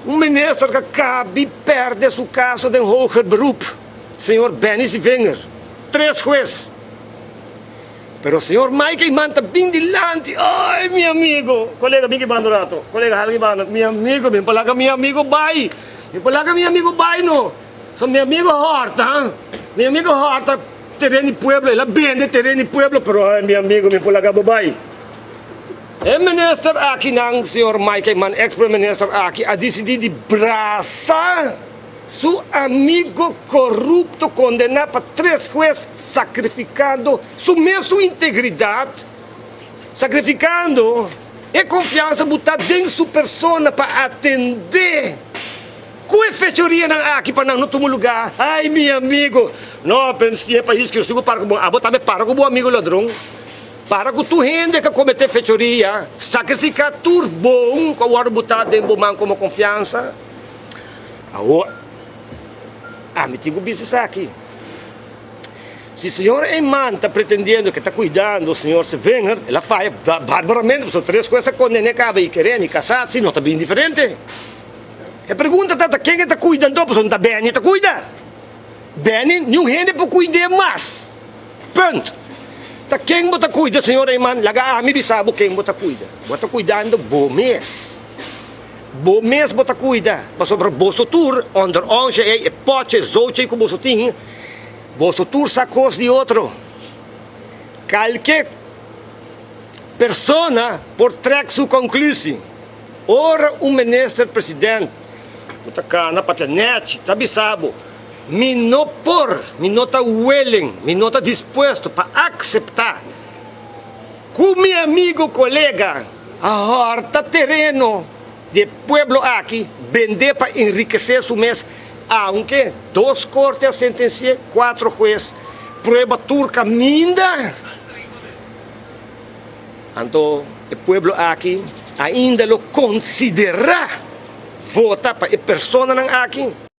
Un minister ku a kabi pèrdè su kaso den hoger beroep, señor Benny Sevinger, tres hues. Pero señor Mike Eman ta bin dilanti, ay mi amigo, colega bin ki banda un rato, colega hala ki banda, mi amigo, mi por laga mi amigo bay, mi por laga mi amigo bay no, so mi amigo horta, mi amigo horta tereno di pueblo, el a bende tereno di pueblo, pero ay mi amigo, mi por laga bo bay. E minister aki nan, señor Mike Eman, ex primer minister aki a dicidi di brasa Su amigo corupto condena pa tres hues sacrificando su mesun integridad, sacrificando e confiansa buta den su persona pa atende cu e fechorianan aki pa nan no tuma lugar. Ay mi amigo, no pensi e pais cu sigu para cu bo, abo tambe para cu bo amigo ladron, para cu tur hende cu a comete fechoria, sacrifica tur bon cu a wordo buta den bo man como confiansa. Awor, ami tin ku bisa esaki, Si señor Eman ta pretendiendo ke ta kuidando señor Sevinger, el a faya barbaramente, pasobra tres kos a kondené kaba i keré mi kasá si no ta bin diferente. E pregunta ta, ta ken e ta kuida anto? Pasobra no ta Benny ta kuida. Benny, niun hende por kuid'é mas. Punt. Ta ken bo ta kuida, señor Eman? Laga ami bisa bo ken bo ta kuida. Bo ta kuidando bo mes. Bo mes bo ta cuida, pasobra boso tur, onder onsje ei, e potje, e zoutje ei cu boso tin, boso tur sa cos di otro. Calke persona por trek su conclusie. Ora un minister president cu ta cana papia nechi ta bisa bo, Mi no por, mi no ta willing, mi no ta dispuesto pa acepta cu mi amigo colega a horta tereno di e pueblo aki, bende pa enrikesé su mes, aunke dos korte a sentensi'é, kuatro hues prueba tur kaminda. Anto e pueblo aki ainda lo konsiderá vota pa e personanan aki?